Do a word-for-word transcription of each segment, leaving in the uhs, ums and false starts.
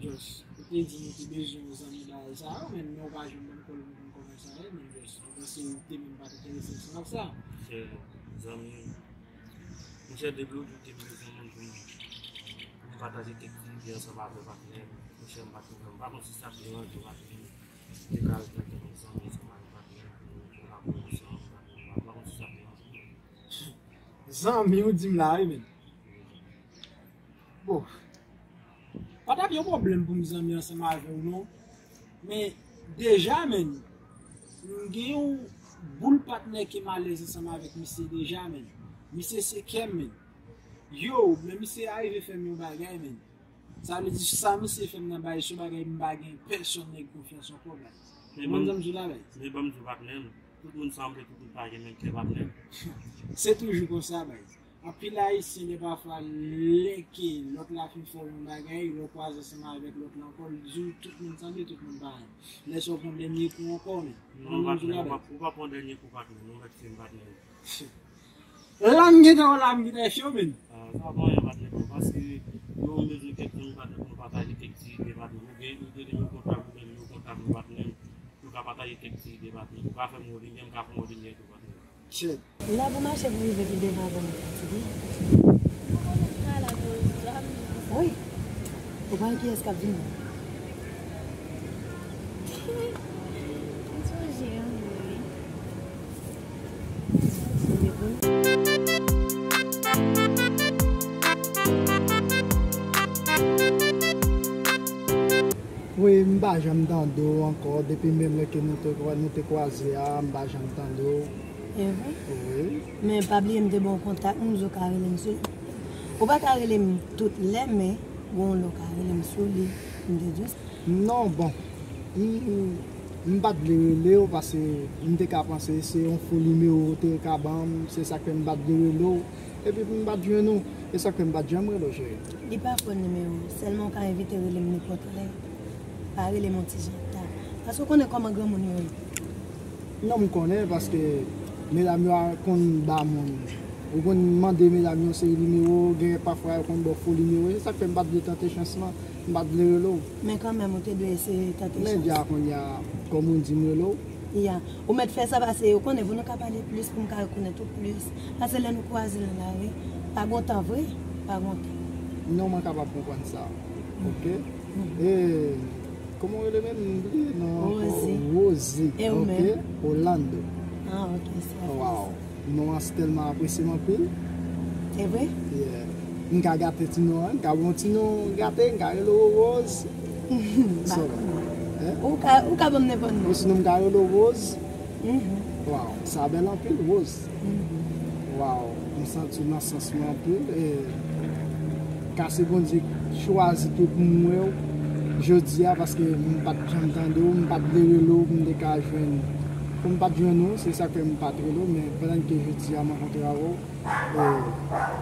Just, ou te di nou te bezwen yon zanmi bagay sa yo, men nou pa jwenn menm kòl nou konn kòman sa ye, men just, ou panse ou te menm pa t enterese ansanm ak sa? Monchè, zanmi, monchè, depi ou di ou te bezwen moun pou m, pou m pataje kèk ti ide ansanm avè w, patnè, monchè, m pa t, m pa konn si sa ap deranje w, patnè. Te ka al nan yon zanmi ansanm avè w, patnè, pou nou kolabore ansanm, patnè, m pa konn si sa ap deranje w. Zanmi, ou di m la, wi, men. Bon. Pa t ap yon pwoblèm pou m zanmi ansanm avè w, non. Men, deja, men, m gen yon boul patnè ke m alèz ansanm avèk misye deja, men. Misye se kè m, men. Yo, men misye arive fè m yon bagay, men. Sa vle di, sa misye fè m nan bagay, se yon bagay m pa gen pèsonn nèg konfyans ankò, guys. Men Ou konn ban m, sa m di w la, guys? Men ban m di w, patnè m, tout moun sanble, tout moun pa gen menm kè, patnè m. Se toujou konsa, guys. Anpil Ayisyen, de pafwa, lè ke lòt la fin fè w yon bagay, lè w kwaze ansanm avèk lòt la ankò, li di w tout moun sanble, tout moun parèy. Lè sa w pran dènye kou ankò, men. Non, patnè, ou pa, ou pa pran dènye kou, patnè, nou mèt fè m, patnè. Lan m gentan, lan m gentan fè w, men. Ah, sa pa anyen, patnè, non, paske yo, m bezwen kèk moun, patnè, pou nou pataje kèk ti ide, patnè. Ou gen ide, li yo kontak, ou gen li yo kontak, nou, patnè. Nou ka pataje kèk ti ide, patnè. Ou ka fè m yon limyè, m ka fè w yon limyè tou, patnè. Shit. Lè pou mache pou rive pi devan avè m, tande. Wi. Ou pa wè kiyès k ap vini? M sonje anmwe wi. Wi, m pa janm tande w ankò. Depi menm lè ke nou te, nou te kwaze a, m pa janm tande w. E vre? Wi. Men pa bliye m te ba w kontak mwen, m di w ka rele m sou li. Ou pa ka rele m tout lè, men gen yon lè w ka rele m sou li, m te di w sa. Non, bon. M, m pa t vle rele w paske m te ka panse se yon fo nimewo ou te ka ban m, se sa k fè m pa t vle rele w. Epi pou m pa t jwenn ou, e sa k fè m pa t janm rele w, cheri. Li pa fo nimewo, sèlman w ka evite rele m nenpòt lè. Pa rele m yon ti jan ta. Paske w konnen kòman granmoun yo ye. Non, m konnen, paske medam yo a konn ba moun. Ou konn mande medam yo yon seri nimewo, gen pafwa yo konn ba w fo nimewo. Se sa k fè m pa t vle tante chans lan, m pa t vle rele w. Men kanmenm, ou te dwe eseye tante chans. Men dja kounye a, kòm ou di m rele w. Ya. Ou mèt fè sa, paske ou konnen, pou nou ka pale plis, pou m ka rekonèt ou plis. Paske lè nou kwaze nan lari, pa gon tan vre, pa gon tan. Non, mwen kapab konprann sa. Oke? E, kòman w rele menm? M bliye non ankò. Rosie. Rosie. E ou menm? Oke. Orlando. Ah, oke, se. Waw. Non an se tèlman apresye m anpil. Se vre? Yeah. M ka gate ti non an, m ka ba w ti non gate, m ka rele w Rose. Sa w wè? Hein? Ou ka, ou ka ban m nenpòt non. Osinon m ka rele w Rose. Mhm. Waw, sa bèl anpil, Rose. Mhm. Waw, m santi w nan sans mwen anpil. E, ka se Bondye k chwazi tou pou m wè w jodi a, paske m pa t janm tande w, m pa t vle rele w pou m te ka jwenn, pou m pa t jwenn ou, se sa k fè m pa t rele w, men pandan ke jodi a m rankontre avè w, e,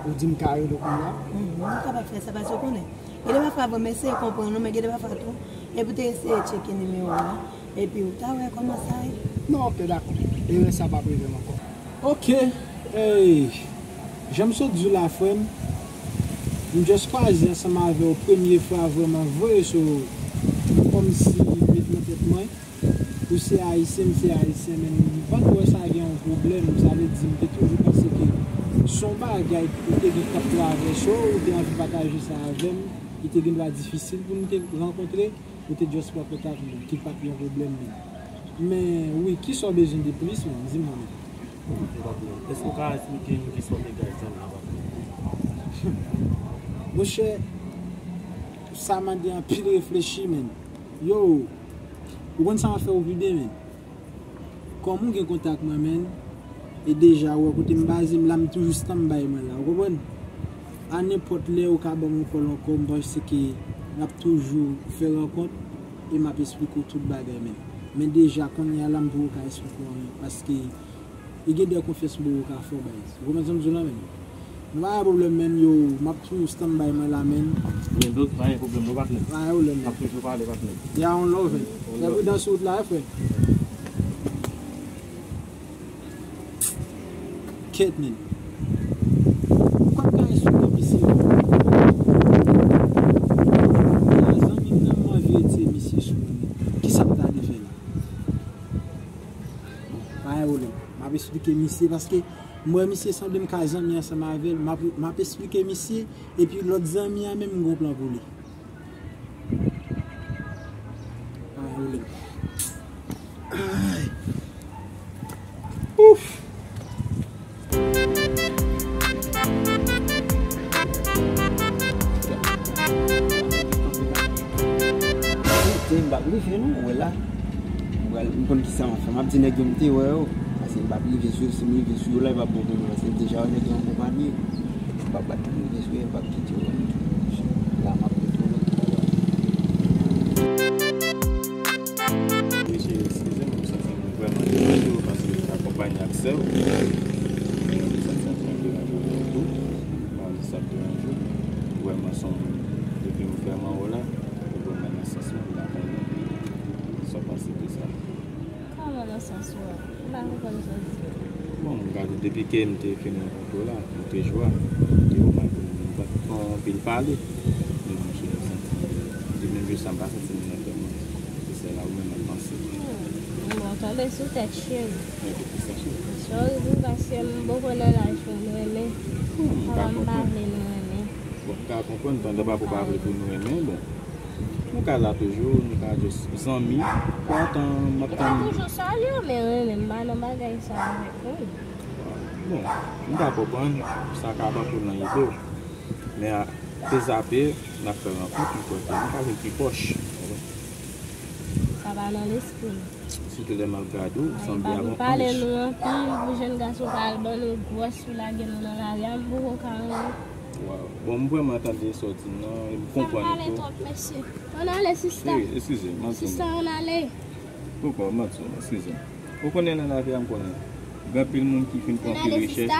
ou di m ka rele w kounye a. Mhm, ou kapab fè sa, paske w konnen. Gen de pafwa vre, m eseye konprann ou, men gen de pafwa tou, epi w te eseye tcheke nimewo a, epi w ta wè kòman sa ye. Non, oke, dakò. Erè sa p ap rive m ankò. Oke, ey, jan m sot di w la, frè m, m just kwaze ansanm avè w premye fwa vrèman vre, so, m kòmsi met nan tèt mwen, ou se ayisyen, m se ayisyen, men m pa t wè sa gen yon pwoblèm. Sa vle di, m te toujou panse ke s on bagay ou te gen k ap travèse w, ou te anvi pataje sa avè m, li te gen dwa difisil pou n te rankontre, ou te just pran kontak mwen, ki pa t yon pwoblèm menm. Men, wi, kisa w bezwen de plis menm? Di m non. Èske w ka eksplike m kisa w te ka egzanp la pa? Monchè, sa mande anpil reflechi, menn. Yo, ou konn sa m ap fè w vide, menn? Kòm ou gen kontak mwen, menn, e deja ou wè kote m baze, m la, m toujou stand by mwen la, ou konprann? A nenpòt lè ou ka ban m yon kòl ankò, m panse ke n ap toujou fè rankont e m ap esplike w tout bagay, menn. Men deja kounye a la, m poko ka esplike w anyen, paske e gen de konfyans m poko ka fè w, baz. Ou konprann sa m di w la, menn? Nou pa gen pwoblèm, menn, yo, m ap toujou stand by mwen la, menn. Gen dòt, pa gen pwoblèm, non, patnè. Pa gen pwoblèm, menn. N ap toujou pale, patnè. Ya, on love, menn. Fè pridans sou wout la, wi, frè. Kèt, menn. Ou pa ka esplike misye. Zanmi m nan, m anvi retire misye sou mwen, menn. Kisa m ta dwe fè la? Bon, pa gen pwoblèm. M ap esplike misye paske m wè misye sanble m ka zanmi ansanm avè l. M ap, m ap esplike misye, epi lòt zanmi an menm, m gon plan pou li. Pa gen pwoblèm. Ay. Ouf. Te m p ap rive non, ou wè la. M pral, m konn kisa m ap fè. M ap di nèg yo m te wè yo. Paske m p ap rive sou yo, si m rive sou yo la, e p ap bon pou nou. Paske m deja wè nèg yo an konpanye. M p ap bat pou m rive sou yo, m p ap kite yo wè m tou. La, m ap retounen. Mesye, eskize m, m santi m vrèman deranje w paske m te akonpanye ak sè w. Men m santi m vrèman deranje w tou. Bon, sa deranje w. Vrèman, se yon moun, depi m fè m anwo la, ou vrèman nan sans mwen, m pa konnen sa pase ke sa. Kòman nan sans ou a? M pa konprann sa w di. Bon, m ka di depi ke m te fin rankontre w la, m te jwe a, m te wè w malgre nou pa t fè anpil pale. Men monchè, m santi, di menm jan sa m pa santi m nan kè mwen. Se sèl a ou menm m ap panse. Hmm. Bon, tande sou tèt cheri. Men poukisa cheri? Sorry wi, paske m poko nan laj pou m renmen. Hmm, m ka konprann. Papa m pa vle nou renmen. Bon, m ka konprann, pandan papa w pa vle pou nou renmen, bon. Nou ka la toujou, nou ka just zanmi. Pou antan, m ap tann. Ou ka toujou salye w, men renmen m pa nan bagay sa avèk moun. Bon, m ka konprann, sa ka pa pou nan ide w. Men a, peze a pye, n ap fè rankont, m kwè ke nou ka vin pi pwòch. Sa pa nan lespri m. Sitou lè m ap gade w, ou sanble avè yon anj. Pale nou anpil pou jèn gason pa al ban nou gwòs pou lage nou nan lari a, m poko ka renmen. Waw. Bon, m vrèman tande sa w di m nan, e m konprann ou tou. Sa m pale twòp, mesye. Ann ale, sista. Cheri, eskize m, m ap di w. Sista, ann ale. Poko, m ap di w, eskize m. Ou konnen nan lavi a, m konnen gen anpil moun ki fin pran anpil richès,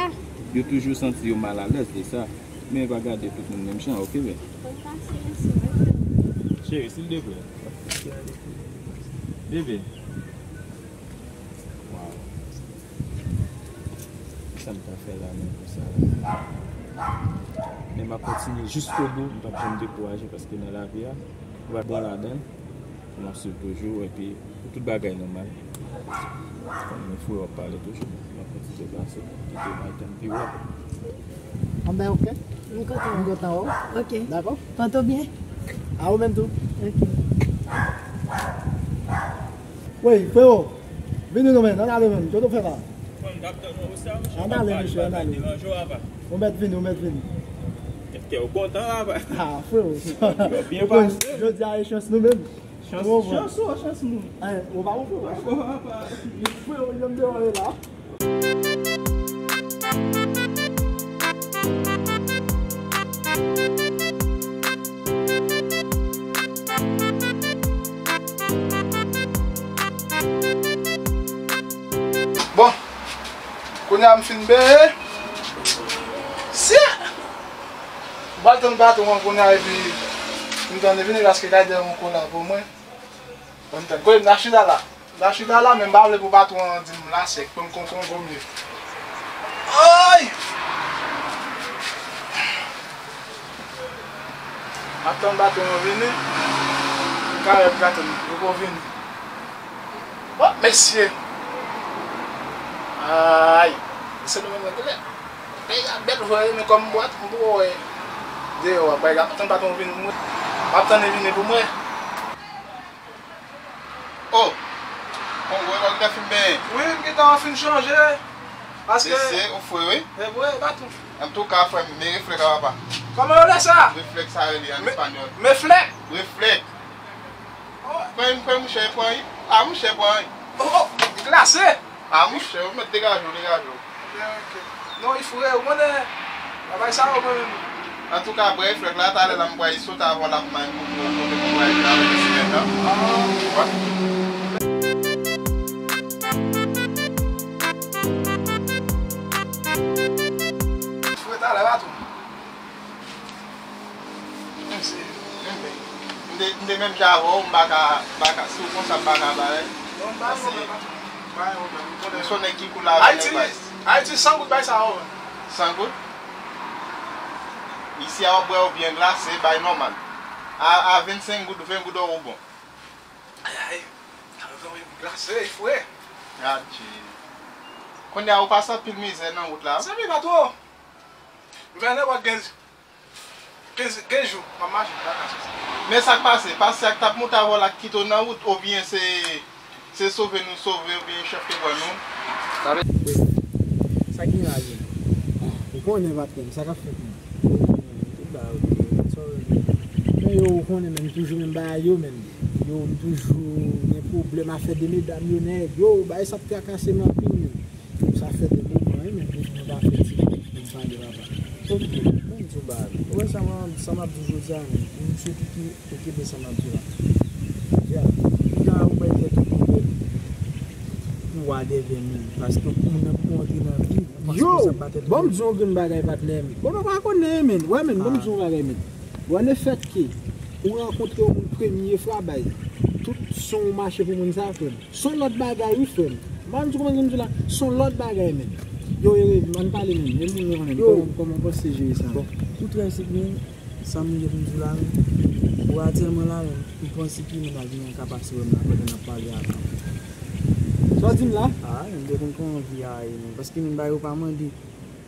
yo toujou santi yo malalèz de sa. Men pa gade tout moun menm jan, oke, bebe? Cheri, silvouplè. Bebe. Waw. Sa m ta fè la menm konsa la? Men m ap kontinye jiskobou, m p ap janm dekouraje paske nan lavi a, ou pa bon ladan l. M ap swiv toujou, epi pou tout bagay nòmal. Kòm nou fre w ap pale toujou, m ap kontinye pase, kite m al tann pi wo. Anben, oke. M kontan. M kontan wè w. Oke. Dakò? Panto byen? A ou menm tou. Oke. Wi, freo. Vini non, men, ann ale menm. Kòman w fè la? Ann ale, mesye, ann ale. Ou mèt vini, ou mèt vini. Kè w kontan, apa? A, freo. Yo byen pase. Jodi a, e chans nou menm. Chans, chans ou, chans moun. Ay, ou pa bon, freo. Freo, yo m deyò la. Bon, kounye a m fin beye. Sye! M pral tann patwon an kounye a epi m tann li vini paske l ap dèyè yon kola pou mwen. Bon, m tann. Kote m nan chita la? M nan chita la, men m pa vle pou patwon an di m la sèk, pou m konkongo m ye. Ay! M ap tann patwon an vini. M ka wè m ka tann li poko vini. Bon, mesye. Ay! Se nou menm regle. Peyi a bèl vre, men kòm m bwat, m poko wè deyò a. Bay, m ap tann patwon vini pou mwen. M ap tann li vini pou mwen. Oh! Bon, wè, wè, w gentan fin benyen. Wi, m gentan fin chanje. Paske se, se, ou fre, wi. E vre, e pa tou. Antouka, frè m, men reflèk a papa. Kòman yo rele sa? Reflèk sa rele an espanyòl. Men flèk. Reflèk. Oh. Pran, pran mouchè, pran. A, mouchè, pran. Oh, oh, glase. A, mouchè, ou mèt degaje w, degaje w. Ok, ok. Non, li fre, ou konnen. Bagay sa yo, mwen menm. Antouka, bwè reflèk la, talè la, m pral sot avè w la, m bay pou ou, kote pou w pral vin avèk ti nèg la. Ah. Wè. Fre talè, pa tou. M te, m te menm jan avè w, m pa ka, m pa ka, si w konsa, m pa ka pale. Non, m pa yon pwoblèm, patwon. M pa yon pwoblèm. M konnen. M se yon nèg ki cool avè nèg bay. Ayiti, san goud bay sa yo, man. San goud? Isi a, w ap bwè yo byen glase, bay nòmal. A, a vennsenk goud, ven goud, ou bon. Ay, ay. Glase, fre. Adje. Kounye a, ou pase anpil mizè nan wout la. Zanmi, pa twò. M fè nenpòt kenz, kenz, kenz jou, m ap mache, m pa ka soti. Men sa k pase? Pase ak t ap monte avè w la k kite w nan wout, oubyen se, se sove nou sove, oubyen chèf te pran nou? Sa ki gen la, Jim? Ou konnen, patnè m, sa k ap fèt, menm? Tout bagay oke, men sa w vle di? Men yo, ou konnen, menm, toujou menm bagay yo, menm. Yo, m toujou gen pwoblèm, afè de medam yo, nèg. Yo, bagay sa ap trakase m anpil, menm. Sa fè de moman, wi, men depi nou pa fè ti nèg, nou pale papa. Ok, ban m di w bagay. Ou wè sa m, sa m ap di w jodi a, men, pou misye ki, ki, ki kenbe sa m ap di w la. Ya, piga ou bay tèt ou pwoblèm pou w ale vè moun, paske moun nan pou antre nan vi w, ou panse ke sa pa tèt ou. Yo, ban m di w yon grenn bagay, patnè m. Bon, nou pa konnen, men. Wè, men, ban m di w yon bagay, men. Bon, lefètke ou rankontre yon moun premye fwa, bay, tout son ou mache pou moun sa, frè m. Se yon lòt bagay, wi, frè m. M pa konn si w konprann sa m di w la. Se yon lòt bagay, menm. Yo, yo, yo, ann pale, menm. Menm moun yo konnen. Yo. Kòman, kòman w panse jere sa? Bon, pou trè senp, menm, sa m gen pou m di w la, menm, ou atyèlman la, menm, m panse ke menm al gen yon ka pase wè m la pandan n ap pale avan. Sa w di m la? A, menm, m te konn kòman vi a ye, menm. Paske menm bagay yo pa mande.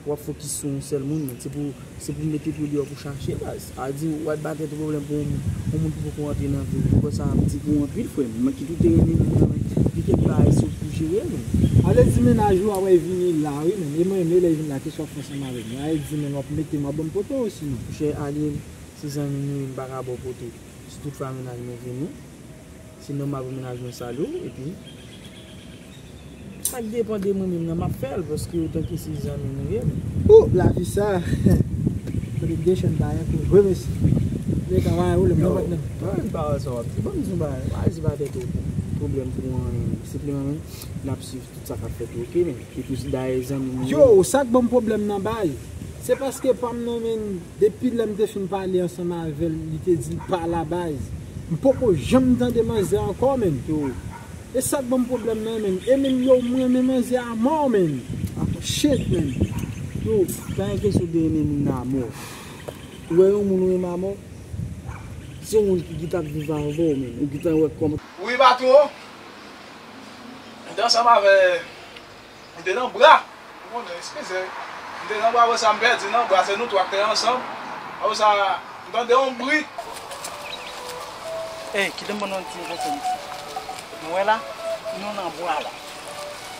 W ap fokis sou yon sèl moun, men se pou, se pou mete pye deyò pou chache, baz. A di, w ap ba tèt ou pwoblèm pou yon moun, yon moun ki poko rantre nan vi w. Ou kwè sa ap di pou w anpil, frè m. Mwen ki tou te renmen moun nan, men gen kèk bagay se w pou jere, men. Ale di mennaj ou a wè vini la, wi, men. E mwen, men lè vin la, kesyon ap fè ansanm avè m. Ale di, men w ap mete m, w ap ban m poto, sinon. Monchè, ale, se zanmi nou, m pa ka ba w poto. Si toutfwa mennaj mwen vini, se nòmal pou mennaj mwen salye w, epi sa k depann de mwen menm nan, m ap fè l, paske otanke se zanmi nou ye, men. Ou, lavi sa, kote gen chenn bagay pou vre, mesye. Men ka bagay ou, lè mwen pa t nan. Ban m pawòl sa w ap di. Ban m di yon bagay. Pa di pa tèt ou pwoblèm pou anyen. Senpleman, men, n ap swiv tout sa k ap fèt, oke, men. Epi, dayè, zanmi nou. Yo, sa k ban m pwoblèm nan, bay. Se paske pa m nan, men, depi lè m te fin pale ansanm avè l, li te di l pa la, baz. M poko janm tande manzè ankò, men. Yo. E sa k ban m pwoblèm nan, men. E men yo, m renmen manzè a mò, men. Shit, men. Yo, pa gen kesyon de renmen moun nan a mò. Ou wè yon moun ou renmen a mò, se yon moun ki, ki t ap viv avè w, men. Ou gentan wè kòman. Wi, patwon. M te ansanm avè M te nan bra. Ou konnen, eskize. M te nan bra, apre sa, m pèdi nan bra, se nou twa k te ansanm. Apre sa, m tande yon bri. Ey, kite m ban nou yon ti enfòmasyon. Nou wè la, nou nan bwa la.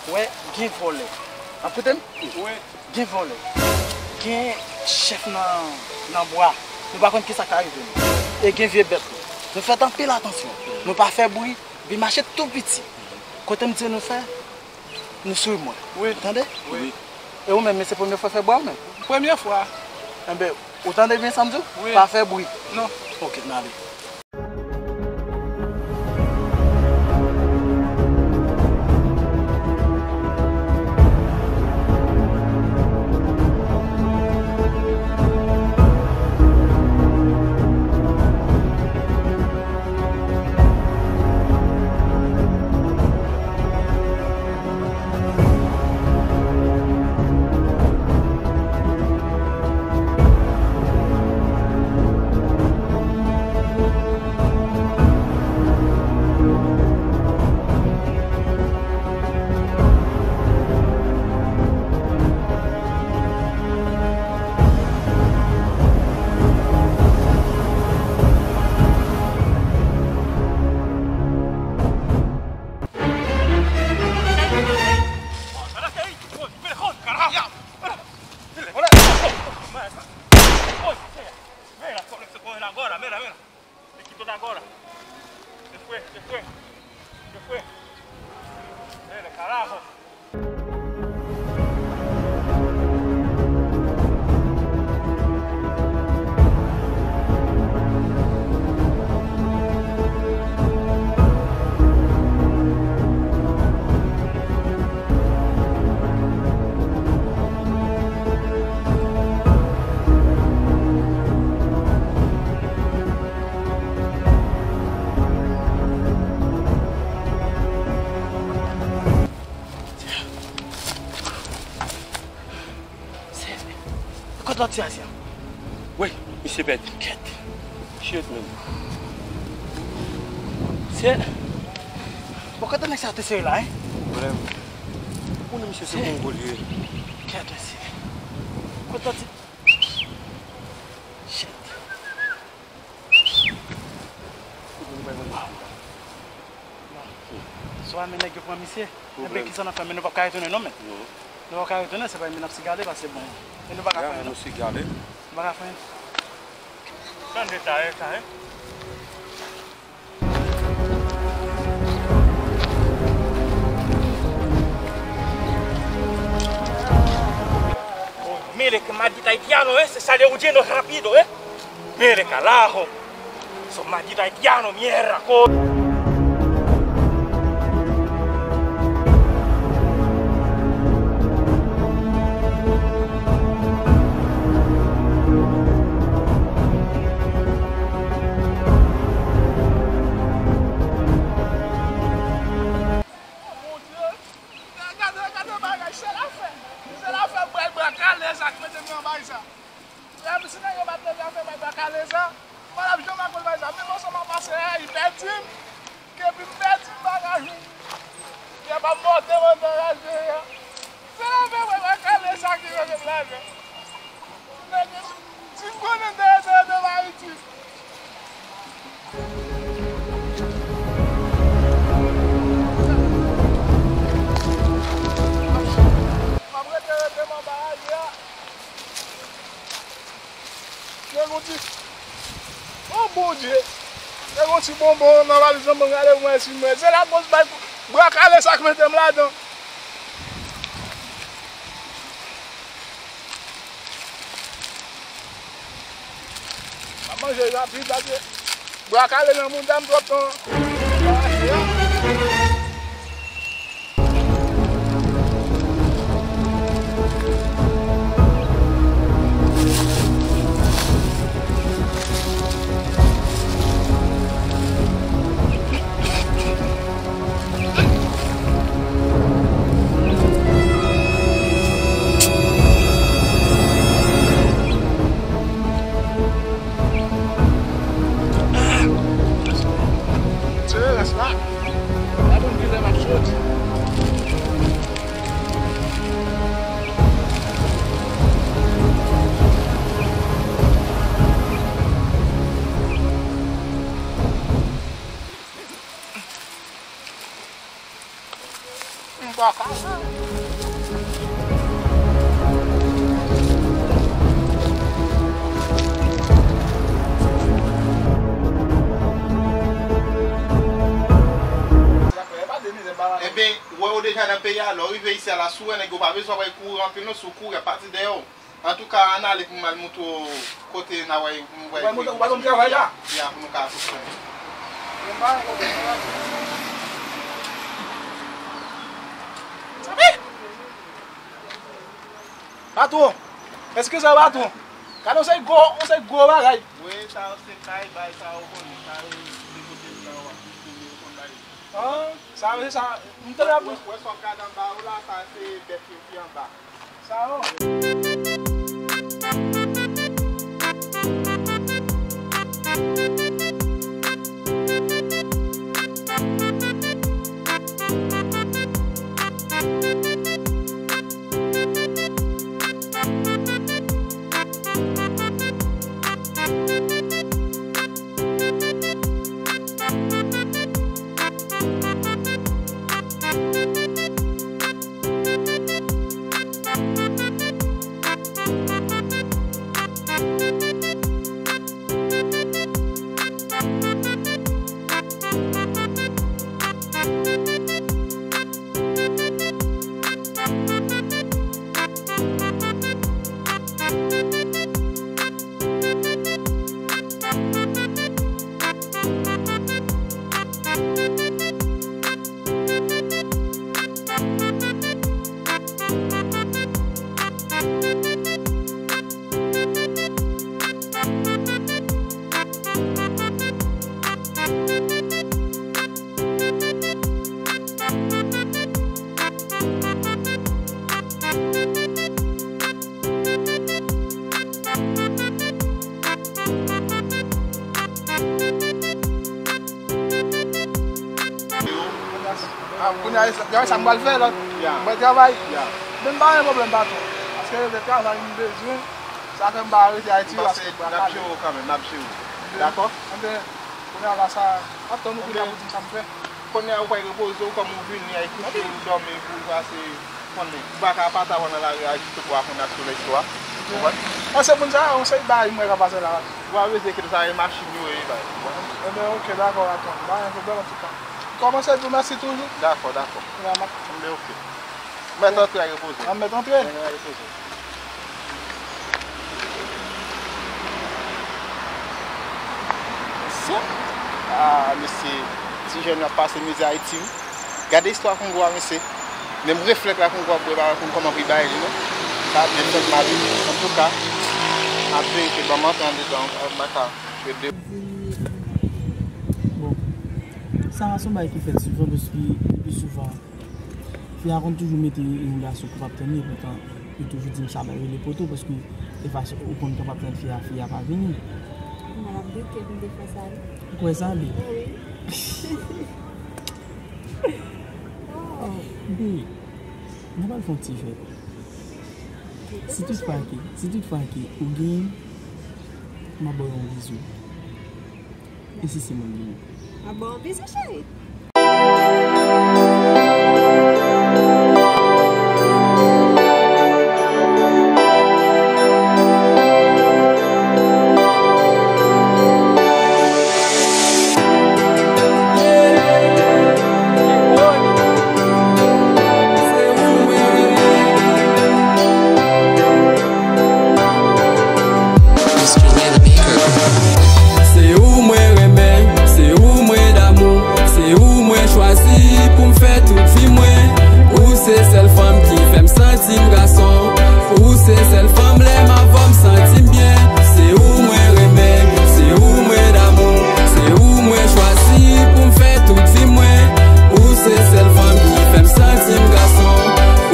Ou wè, gen vòlè. N ap koute m? Wi. Gen vòlè. Gen chèf nan, nan bwa. Nou pa konn kisa k ka rive nou. E gen vye bèt tou. Nou fèt anpil atansyon. Nou pa fè bri, epi mache tou piti. Kote m di nou fè, nou swiv mwen. Wi. Ou tande? Wi. E ou menm, se premye fwa w fè bwa ou menm? Premye fwa. Enben, ou tande byen sa m di w? Wi. Pa fè bri. Non. Ok, n ale. Se, kot lòt ti Ayisyen an? Wi, misye pèdi. Kèt. Shit, man. Se, bon, kote nèg sa te sere la, hein? Vrèman. Ou konnen misye se Kongo li ye. Kèt, mesye. Kot lòt ti, shit. Kote nou pral mande? Bon. Si w pa renmen nèg yo pran misye, enben kisa n ap fè? Men nou p ap ka retounen non, men. Non. Nou p ap ka retounen, se pa men n ap sigale, paske bon, e nou pa ka fè anyen non. Nou sigale. Nou pa ka fè anyen. Tande sa, e sa, e. Mire che matita haitiano, eh? Se sale huyendo rápido, eh? Mire, carajo. Esos malditos haitianos, mierda, co- Gade, gade bagay, se lafè. Se lafè bwè bwa kale sa k mete m nan bagay sa. Lè m si nèg yo pa t leve afè bwè bwa kale sa, m pa t ap janm akonpanye sa. Menm ansanm ak pastè a, li pèdi m. Epi m pèdi m bagay ou. Kè pa m monte monte raje a. Se lafè bwè bwa kale sa ki mete m la. Si m konnen m te rete, rete Ayiti. M ap rete, rete m anba raje a. Gen yon ti, oh Bondye! Gen yon ti bonbon nan valiz lan, mwen gade mwen si mwen. Se lakoz bay bwa kale sa k mete m ladan. M ap manje rapid paske bwa kale nan mouda m twòp tan. Tire rès la. Pa konn kilè m ap soti. M pa ka. Ebyen, ou wè yo deja nan peyi a, lè w rive isi a la, si w wè nèg yo pa bezwen w al kouri anpil non, si w kouri, y ap pati dèyè w. Antouka, ann ale pou m al montre w kote n a wè, m wè. Ou pral montre, ou pral ban m travay la? Ya, pou nou ka fonksyone. Patwon, eskize patwon. Gade yon seri gwo, yon seri gwo bagay. Wi, sa yo se kay, bay sa yo konnen, sa yo se kote l nan w ap konnen yo konn bay. Ah, sa yo se sa, m tande ap. Wè, wè sa w gade anba yo la, sa se bèf yo ki anba. Sa yo. Ah, kounye a, e sa, e sa m pral fè, lòt. Ya. Mwen travay. Ya. Men m pa gen pwoblèm, patwon. Paske se travay m bezwen. Sa fè m pa rete Ayiti, paske m pa ka. N ap jere w kanmenm, n ap jere w. Dakò? Enben, kounye a la, sa, m ap tann ou kounye a pou di m sa m fè. Kounye a, ou pral repoze w, kòm ou vini a, kouche, ou dòmi, pou w pase, konnen, ou pa ka pataw nan lari a, jis ou pral konnen ak soulèy sou a. Ou konprann? An, se moun sa, yon seri bagay mwen ka pase la. Ou pa bezwen enkyete, sa e machin yo ye, bay. Enben, oke, dakò, patwon. Pa gen pwoblèm, antouka. Kòmanse di w mèsi toujou. Dakò, dakò. Kounye a, m ap. Enben, oke. Mèt antre al repoze. An mèt antre? Mèt antre al repoze. Mesye, ah, mesye, ti jèn yo ap pase mizè Ayiti, wi. Gade istwa Kongo a, mesye. Menm reflèks la Kongo ap bwè, pa konn kòman pou l bay li, non. Sa byen fèt mal. Antouka, ap verifye, ban m antre andedan, an baka. Bon, sa a se yon bagay ki fèt souvan, paske le pli souvan, fi a konn toujou mete yon gason k ap tann li, epoutan li toujou di m sa bay rele poto, paske defwa ou konn k ap tann fi a, fi a pa vini. Mwen ap doute pou defwa sa, wi. Ou kwè sa, Bi? Wi. Bi, nou pral fè yon ti jwèt. Si toutfwa ke, si toutfwa ke ou genyen, m ap ba w yon bizou. E si se mwen ki genyen? M ap ba w yon bizou, cheri. Se ou mwen renmen, se ou mwen damou, se ou mwen chwazi pou m fè tout vi mwen. Ou se sèl fanm ki fè m santi m gason. Ou se sèl fanm lè m avè w m santi m byen. Se ou mwen renmen, se ou mwen damou, se ou mwen chwazi pou m fè tout vi mwen. Ou se sèl fanm ki fè m santi m gason.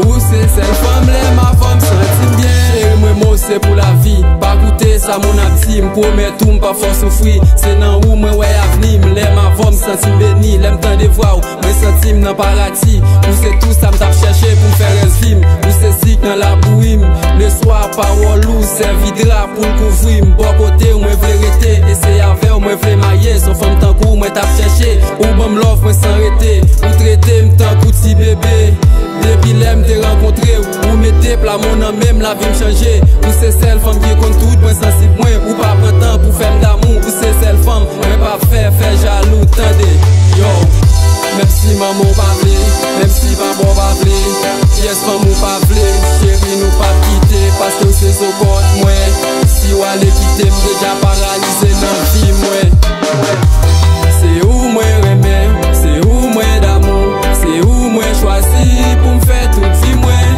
Ou se sèl fanm lè m avè w m santi m byen. Cheri m renmen w se pou lavi. Pa koute sa moun ap di, m pwomèt ou m p ap fè w soufri. Se nan ou mwen wè avni m. Lè m avè w m santi m beni. Lè m tande vwa w, mwen santi m nan paradi. Ou se tou sa m t ap chèche pou m fè rès vi m. Ou se sik nan labouyi m. Leswa, pawòl ou sèvi dra pou l kouvri m. Bò kote w mwen vle rete. E se avè w mwen vle marye. Se yon fanm tankou w mwen t ap chèche. Ou ban m love mwen san rete. Ou trete m tankou ti bebe. Depi lè m te rankontre w, ou mete pla mwen nan men m, lavi m chanje. Ou se sèl fanm ki konn tout pwen sansib mwen. Ou pa pran tan pou fè m damou. Ou se sèl fanm mwen p ap fè, fè jalou, tande. Yo, menm si manman w pa vle, menm si papa w pa vle, pyès fanm ou pa vle, cheri, nou p ap kite, paske w se zo kòd mwen. Si w ale kite m, deja paralize nan vi mwen. Se ou mwen renmen, se ou mwen damou, se ou mwen chwazi pou m fè tout vi mwen.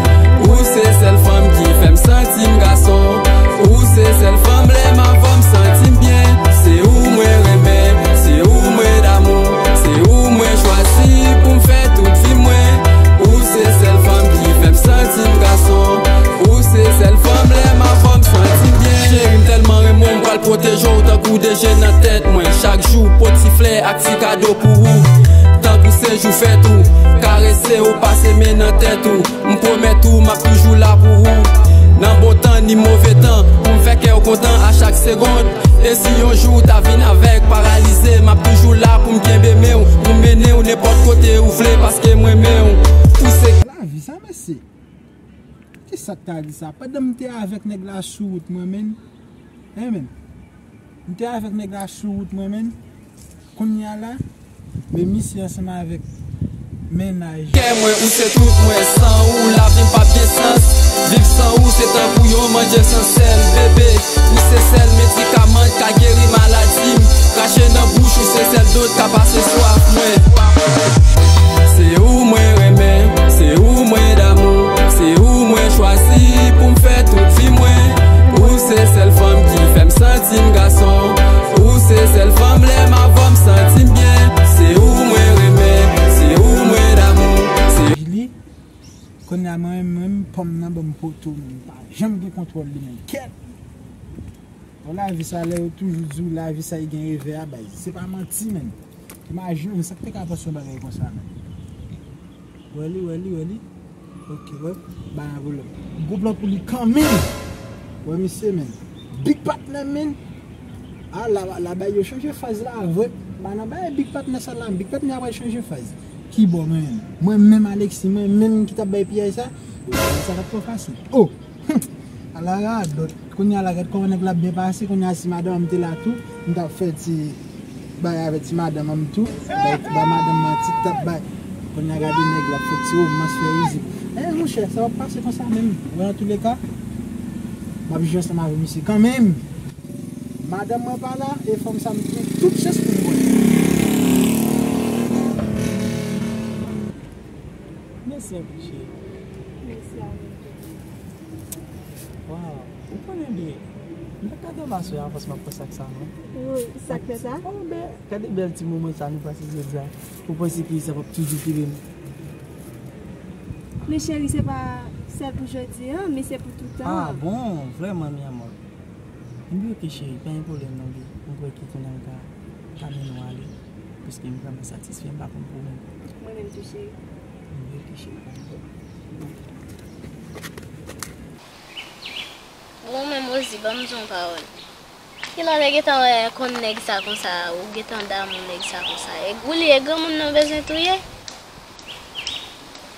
Ou se sèl fanm ki fè m santi m gason. Ou se sèl fanm lè m avè w m santi m byen. Se ou mwen renmen, se ou mwen damou, se ou mwen chwazi pou m fè tout vi mwen. Ou se sèl fanm ki fè m santi m gason. Ou se sèl fanm lè m avè w m santi m byen. Cheri m tèlman renmen w, m pral pwoteje w tankou de je nan tèt mwen. Chak jou, pot ti flè ak ti kado pou ou. Tankou se jou fèt ou, karese w, pase men nan tèt ou. M pwomèt ou, m ap toujou la pou ou. Nan bon tan, ni move tan, pou m fè kè w kontan a chak segonn. E si yon jou w ta vin avèk paralize, m ap toujou la pou m kenbe men w, pou m mennen w nenpòt kote ou vle, paske m renmen w. Ou se. Lavi sa, mesye. Kisa k ta di sa? Pandan m te avèk nèg la sou wout mwen, menn. Hein, menn. M te avèk nèg la sou wout mwen, menn. Kounye a la, men misye ansanm avèk mennaj. Kè mwen, ou se tout mwen. San ou, lavi m p ap gen sans. Viv san ou, se tankou yon manje san sèl, bebe. Ou se sèl medikaman k ka geri maladi m. Krache nan bouch ou, se sèl dlo k ka pase swaf mwen. Se ou mwen renmen, se ou mwen damou, se ou mwen chwazi pou m fè tout vi mwen. Ou se sèl fanm ki fè m santi m gason. Ou se sèl fanm lè m avè w m santi m byen. Se ou mwen renmen, se ou mwen damou, se. Li, kounye a mwen menm, mwen menm, pòm nan ban m poto, m pa janm gen kontwòl li, men kèt. Bon, lavi sa, lè yo toujou di w lavi sa, li gen revè a, bay. Se pa manti, menn. Imajine w, sa k te ka pase yon bagay konsa, menn. Wè li, wè li, wè li. Ok, wè. Bay yon pwoblèm. Gwo plan pou li kanmenm. Wè misye, menn. Big patnè, menn. A, la, la, bay yo chanje faz la, vre. Ba nan bay big patnè sa la, big patnè a pral chanje faz. Ki bò, menn? Mwen menm, Alexis, mwen menm ki t ap bay piyay sa? Sa t ap twò fasil. Oh! Ala radòt. Kounye a la, gad kòman nèg la ap byen pase. Kounye a, si madanm an m te la tou, m t ap fè ti bay avèk ti madanm an m tou. Bay, bay madanm nan ti tap bay. Kounye a, gade nèg la ap fè ti womans, fè rizib. Eh, monchè, sa p ap pase konsa menm. Bon, antouleka, m ap jwe ansanm avèk misye kanmenm. Madanm mwen pa la, e fanm sa m gen tout chans pou m pran. Mèsi anpil, cheri. Mèsi a ou. Waw, ou konnen byen. M pa ka dòmi aswè a, avans m ap pran sak sa, non. Wi, sa k fè sa? Oh, men, gade bèl ti moman sa nou pase jodi a. Ou panse ke sa p ap toujou kenbe m? Men cheri, se pa sèl pou jodi a, men se pou tout tan. Ah bon, vrèman, mi amor. Ebyen, ok, cheri, pa gen pwoblèm, non, byen. Mwen kwè ke kounye a m ka, ka mennen w ale, paske m vrèman satisfè, m pa konn pwoblèm. Mwen menm tou, cheri. Ebyen, ok, cheri, pa gen pwoblèm. Rosie, ban m di w yon pawòl. Kilè w te gentan wè konn nèg sa konsa, ou gentan damou nèg sa konsa? E ou li e granmoun nan bezwen touye?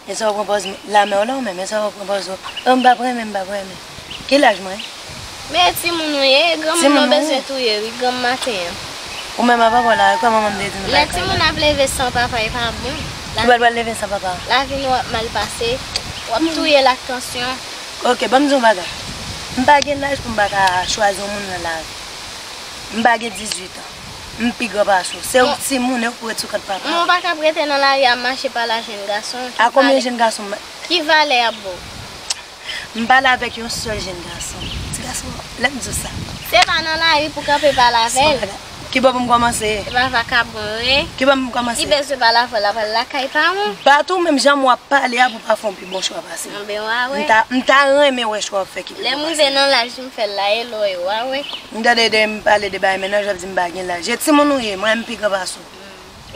E sa w pran pòz lame w la ou menm? E sa w pran pòz ou? Oh, m p ap renmen, m p ap renmen. Ki laj mwen? Men timoun ou ye, granmoun nan bezwen touye wi, granm maten an. Ou menm apa w la, kòman manman m te di nou pa. Lè timoun ap leve san papa, e pa bon. Ou pral pral leve san papa. Lavi nou ap mal pase. W ap touye l ak tansyon. Ok, ban m di w yon bagay. M pa gen laj pou m pa ka chwazi yon moun nan lavi. M pa gen dizuit an. M pi gran pase w. Se yon timoun, e w pou ret sou kont papa w. Mwen pa ka ap rete nan lari a mache pale a jenn gason. A konbyen jenn gason m... Ki valè y ap ba w? M pale avèk yon sèl jenn gason. Ti gason, lè m di w sa. Se pa nan lari pou kanpe pale avè l. Ki bò pou m kòmanse? E pa vakabon, wi. Ki bò pou m kòmanse? Li bezwen pale avè w, l ap al lakay paran w. Bat ou menm jan w ap pale a pou pa fè yon pi bon chwa pase m. Anben, w a wè. M ta, m ta renmen wè chwa w ap fè ki pi bon pase m. Lè m rive nan laj m fè l la, e lò w ye, w a wè. M tande de m pale de bagay mennaj, w ap di m pa gen laj. E timoun ou ye, mwen m pi gran pase w.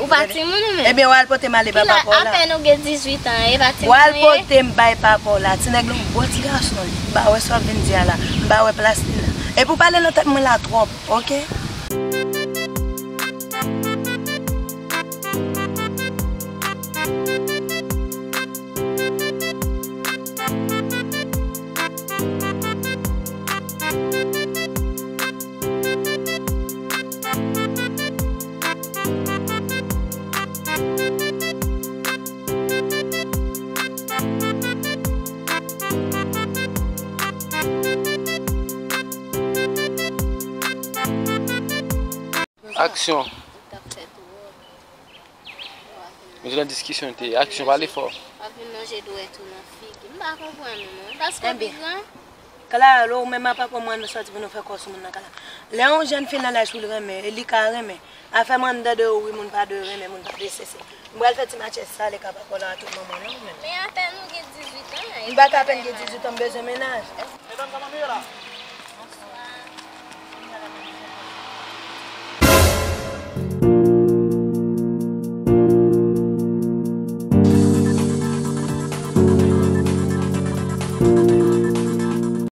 Ou pa timoun ou menm? Ebyen, w al pote m ale ba papa w la. Apèn ou gen dizuit an, e pa timoun ou ye? W al pote m bay papa w la. Ti nèg la yon bon ti gason li. M pa wè sa w ap vin di a la. M pa wè plas li la. Epi w pale nan tèt mwen la twòp, ok? Aksyon. Ou t ap fè twòp. Ou te nan diskisyon, te aksyon, pale fò. W ap vin lonje dwèt ou nan figi m. M pa konprann ou non. Paske w pi gran. Clara, lè w menm apa pou mwen nou sòti pou nou fè kò sou moun nan Clara. Lè yon jèn fi nan laj pou l renmen, e li ka renmen. Afè mwen m tande yo wi, moun pa dwe renmen, moun pa dwe sesi. M pral fè ti matchè sale ka pa kò la a tout manman non menm. Men apèn ou gen dizuit an. M pa ka apèn gen dizuit an, m bezwen mennaj. Medam, kòman nou ye la?